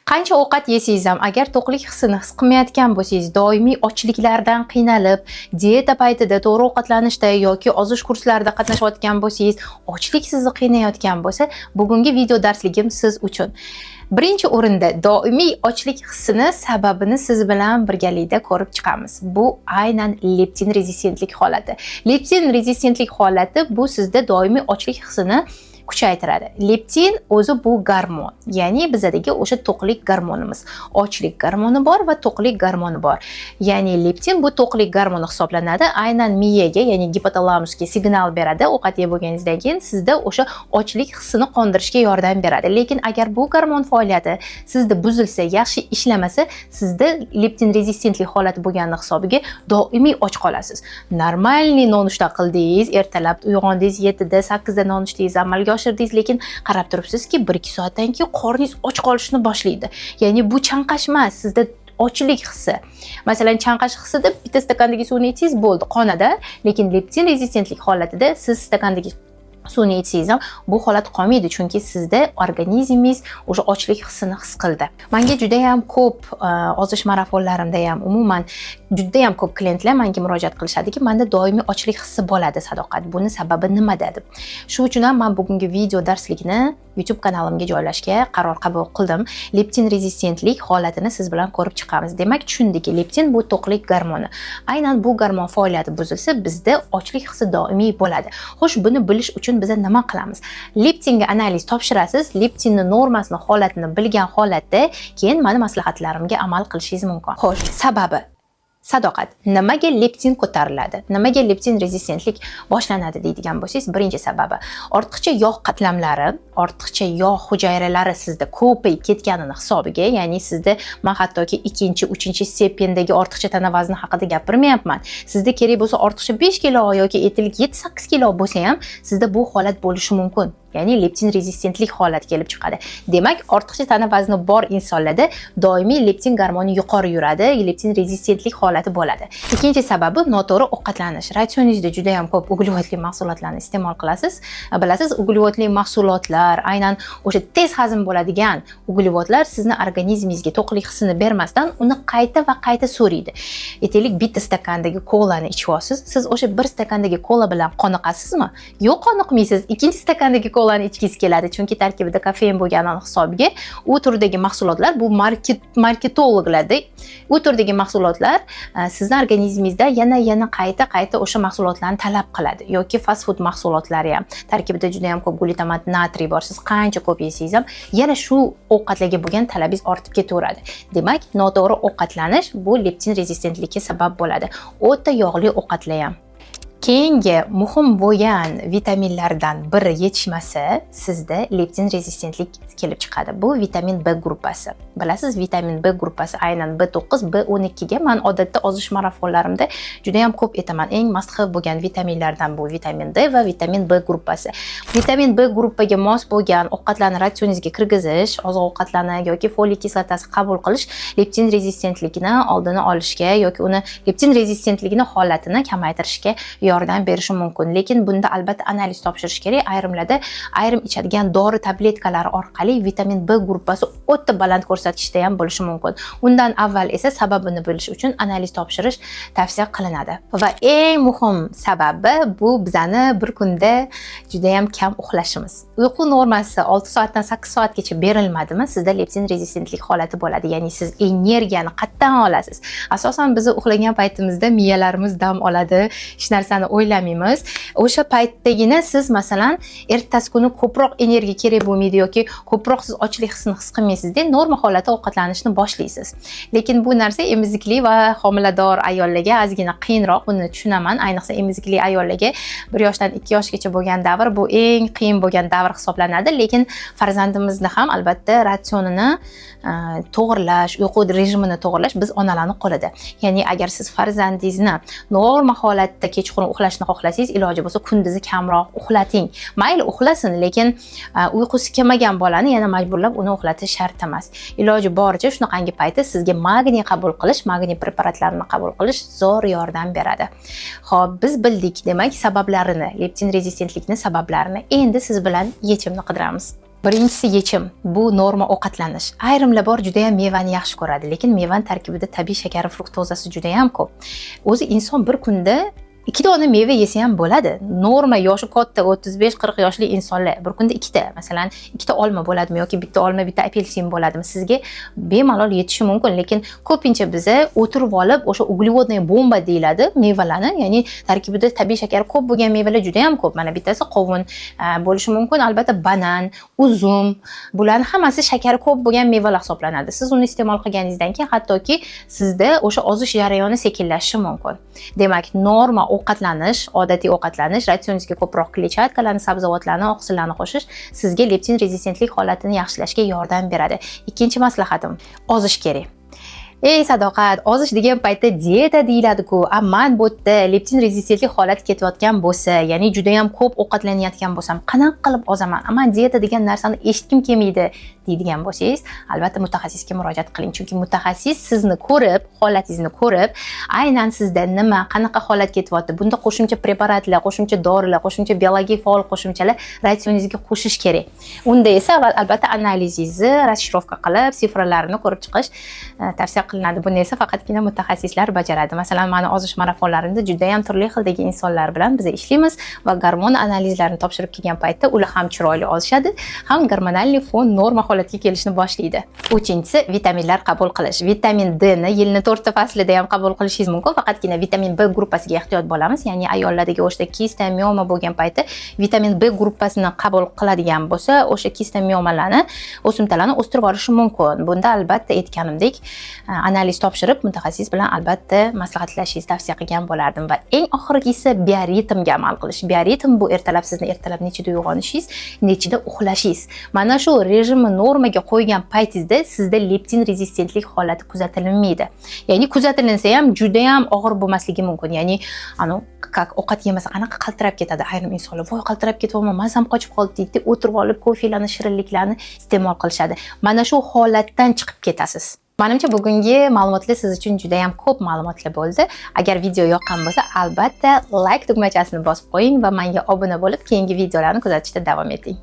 Qancha ovqat yesangiz ham, agar to'qlik hissini his qilmayotgan bo'lsangiz, doimiy ochliklardan qiynalib, dieta paytida to'g'ri ovqatlanishda yoki ozish kurslarida qatnashayotgan bo'lsangiz, ochlik sizni qiynayotgan bo'lsa, bugungi video darsligim siz uchun. Birinchi o'rinda doimiy ochlik hissini sababini siz bilan birgalikda ko'rib chiqamiz. Bu aynan leptin rezistentlik holati. Leptin rezistentlik holati bu sizda doimiy ochlik hissini kuchaytiradi. Leptin o'zi bu gormon, ya'ni bizadagi o'sha to'qlik gormonimiz. Ochlik gormoni bor va to'qlik gormoni bor. Ya'ni leptin bu to'qlik gormoni hisoblanadi. Aynan miyaga, ya'ni gipotalamusga signal beradi. Ovqat yeb bo'lganingizdan keyin sizda o'sha ochlik hissini qondirishga yordam beradi. Lekin agar bu gormon faoliyati sizda buzilsa, yaxshi ishlamasa, sizda leptin rezistentlik holati bo'lgani hisobiga doimiy och qolasiz. Нормальный nonushta qildingiz, ertalab uyg'ondingiz 7da, 8da nonushtangizni amalga oshirdingiz, lekin qarab turibsizki, 1-2 soatdan keyin qorningiz och qolishni boshlaydi. Ya'ni bu chanqash emas, sizda ochlik hissi. Masalan, chanqash hissida bitta stakandagi suvni ichsangiz bo'ldi, qonadi, lekin leptin rezistentlik holatida siz stakandagi suvni ichsangiz ham bu holat qolmaydi, chunki sizda organizmingiz o'sha ochlik hissini his qildi. Manga juda ham ko'p ozish marafonlarimda ham, umuman juda ham ko'p klientlar menga murojaat qilishadiki, manda doimiy ochlik hissi bo'ladi, Sadoqat, buni sababi nimada deb. Shu uchun ham man bugungi video darslikni YouTube kanalimga joylashga qaror qabul qildim. Leptin rezistentlik holatini siz bilan ko'rib chiqamiz. Demak, tushundiki, leptin bu to'qlik gormoni. Aynan bu gormon faoliyati buzilsa, bizda ochlik hissi doimiy bo'ladi. Xo'sh, buni bilish uchun biz nima qilamiz? Leptinga analiz topshirasiz, leptinni normasini, holatini bilgan holatda keyin mani maslahatlarimga amal qilishingiz mumkin. Xo'sh, sababi: Sadoqat, nimaga leptin ko'tariladi, nimaga leptin rezistentlik boshlanadi deydigan bo'lsangiz, birinchi sababi ortiqcha yog' qatlamlari, ortiqcha yog' hujayralari sizda ko'payib ketganini hisobiga. Ya'ni sizda, man hattoki ikkinchi, uchinchi степень dagi ortiqcha tana vazni haqida gapirmayapman. Sizda kerak bo'lsa ortiqcha 5 kilo yoki aytaylik 7-8 kilo bo'lsa ham, sizda bu holat bo'lishi mumkin, ya'ni leptin rezistentlik holati kelib chiqadi. Demak, ortiqcha tana vazni bor insonlarda doimiy leptin gormoni yuqori yuradi, leptin rezistentlik holati bo'ladi. Ikkinchi sababi noto'g'ri ovqatlanish. Ratsioningizda juda ham ko'p uglevodli mahsulotlarni iste'mol qilasiz. Bilasiz, uglevodli mahsulotlar, aynan o'sha tez hazm bo'ladigan uglevodlar sizni organizmingizga to'qlik hissini bermasdan, uni qayta va qayta so'raydi. Aytaylik, bitta stakandagi kolani ichyapsiz. Siz o'sha bir stakandagi kola bilan qoniqasizmi? Yo'q, qoniqmaysiz. Ikkinchi stakandagi kolani ichgingiz keladi, chunki tarkibida kofein bo'lgani hisobiga u turdagi mahsulotlar, bu marketologlarda u turdagi mahsulotlar sizni organizmingizda yana yana qayta qayta o'sha mahsulotlarni talab qiladi. Yoki fast food mahsulotlari ham, tarkibida juda ham ko'p glutamat natriy bor. Siz qancha ko'p yesangiz ham, yana shu ovqatlarga bo'lgan talabingiz ortib ketaveradi. Demak, noto'g'ri ovqatlanish bu leptin rezistentlikka sabab bo'ladi. O'ta yog'li ovqatlar ham. Keyingi muhim bo'lgan vitaminlardan biri yetishmasa, sizda leptin rezistentlik kelib chiqadi. Bu vitamin B gruppasi. Bilasiz, vitamin B gruppasi, aynan B9, B12 ga man odatda ozish marafonlarimda juda ham ko'p aytaman. Eng must have bo'lgan vitaminlardan bu vitamin D va vitamin B gruppasi. Vitamin B gruppaga mos bo'lgan ovqatlarni ratsioningizga kirgizish, oziq ovqatlarni yoki foliy kislotasi qabul qilish leptin rezistentligini oldini olishga yoki uni leptin rezistentligini holatini kamaytirishga yordam berishi mumkin. Lekin bunda albatta analiz topshirish kerak. Ayrimlarda ayrim ichadigan dori tabletkalari orqali vitamin B gruppasi o'ta baland ko'rsatkichda ham bo'lishi mumkin. Undan avval esa sababini bilish uchun analiz topshirish tavsiya qilinadi. Va eng muhim sababi bu bizani bir kunda judayam kam uxlashimiz. Uyqu normasi 6 soatdan 8 soatgacha berilmadimi, sizda leptin rezistentlik holati bo'ladi. Ya'ni siz energiyani qayerdan olasiz? Asosan biz uxlagan paytimizda miyalarimiz dam oladi, hech narsani o'ylamaymiz. O'sha paytdagina siz, masalan, ertasi kuni ko'proq energiya kerak bo'lmaydi yoki ko'proq siz ochlik hissini his qilmaysizda, norma holatda ovqatlanishni boshlaysiz. Lekin bu narsa emizikli va homilador ayollarga ozgina qiyinroq, buni tushunaman. Ayniqsa emizikli ayollarga 1 yoshdan 2 yoshgacha bo'lgan davr bu eng qiyin bo'lgan davr hisoblanadi. Lekin farzandimizni ham albatta ratsionini to'g'irlash, uyqu rejimini to'g'irlash biz onalarni qo'lida. Ya'ni agar siz farzandingizni norma holatda kechqurun uxlashni xohlasangiz, iloji bo'lsa kunduzi kamroq uxlating. Mayli, uxlasin, lekin uyqusi kelmagan bolani yana majburlab uni uxlatish shart emas. Iloji boricha shunaqangi paytda sizga magniy qabul qilish, magniy preparatlarini qabul qilish zo'r yordam beradi. Xo'p, biz bildik, demak, sabablarini, leptin rezistentlikni sabablarini. Endi siz bilan yechimni qidiramiz. Birinchisi, yechim bu norma ovqatlanish. Ayrimlar bor, judayam mevani yaxshi ko'radi, lekin mevani tarkibida tabiiy shakari, fruktozasi judayam ko'p. O'zi inson bir kunda ikki dona meva yesa ham bo'ladi. Norma yoshi katta, 35-40 yoshli insonlar bir kunda ikkita, masalan, ikkita olma bo'ladimi yoki bitta olma, bitta apelsin bo'ladimi, sizga bemalol yetishi mumkin. Lekin ko'pincha biza o'tirib olib, o'sha углеводная bomba deyiladi mevalarni, ya'ni tarkibida tabiiy shakar ko'p bo'lgan mevalar juda yam ko'p. Mana bittasi qovun bo'lishi mumkin, albatta banan, uzum, bularni hammasi shakari ko'p bo'lgan mevalar hisoblanadi. Siz uni iste'mol qilganingizdan keyin hattoki sizda o'sha ozish jarayoni sekinlashishi mumkin. Demak, norma ovqatlanish, odatiy ovqatlanish, ratsioningizga ko'proq kletchatkalarni, sabzavotlarni, oqsillarni qo'shish sizga leptin rezistentlik holatini yaxshilashga yordam beradi. Ikkinchi maslahatim: ozish kerak. "Ey Sadoqat, ozish degan paytda dieta deyiladi-ku. A man bu yerda leptin rezistentlik holati ketayotgan bo'lsa, ya'ni juda ham ko'p ovqatlanayotgan bo'lsam, qanaqa qilib ozaman? A man dieta degan narsani eshitgim kelmaydi", deydigan bo'lsangiz, albatta mutaxassisga murojaat qiling. Chunki mutaxassis sizni ko'rib, holatingizni ko'rib, aynan sizda nima, qanaqa holat ketyapti, bunda qo'shimcha preparatlar, qo'shimcha dorilar, qo'shimcha biologik faol qo'shimchalar ratsioningizga qo'shish kerak. Unda esa avval albatta analizingizni расшифровка qilib, цифра larini ko'rib chiqish tavsiya qilinadi. Buni esa faqatgina mutaxassislar bajaradi. Masalan, mani ozish marafonlarimda juda ham turli xildagi insonlar bilan biz ishlaymiz va gormon analizlarini topshirib kelgan paytda ular ham chiroyli ozishadi, ham гормональный fon norma holatga kelishni boshlaydi. Uchinchisi, vitaminlar qabul qilish. Vitamin D ni yilni to'rtta faslida ham qabul qilishingiz mumkin, faqatgina vitamin B gruppasiga ehtiyot bo'lamiz. Ya'ni ayollardagi o'sha kista, mioma bo'lgan paytda vitamin B gruppasini qabul qiladigan bo'lsa, o'sha kista, miomalarni, o'simtalarni o'stirib yuborishi mumkin. Bunda albatta, aytganimdek, analiz topshirib, mutaxassis bilan albatta maslahatlashishingizni tavsiya qilgan bo'lardim. Va eng oxirgisi, bioritmga amal qilish. Bioritm bu ertalab, sizni ertalab nechida uyg'onishingiz, nechida uxlashingiz. Mana shu rejimni normaga qo'ygan paytingizda sizda leptin rezistentlik holati kuzatilmaydi. Ya'ni kuzatilinsa ham, juda ham og'ir bo'lmasligi mumkin. Ya'ni anu как ovqat yemasa qanaqa qaltirab ketadi ayrim insonlar: "Voy, qaltirab ketyapman, mazam qochib qoldi", deydi, o'tirib olib kofelarni, shirinliklarni iste'mol qilishadi. Mana shu holatdan chiqib ketasiz. Manimcha, bugungi ma'lumotlar siz uchun juda ham ko'p ma'lumotlar bo'ldi. Agar video yoqqan bo'lsa, albatta layk tugmachasini bosib qo'ying va menga obuna bo'lib, keyingi videolarni kuzatishda davom eting.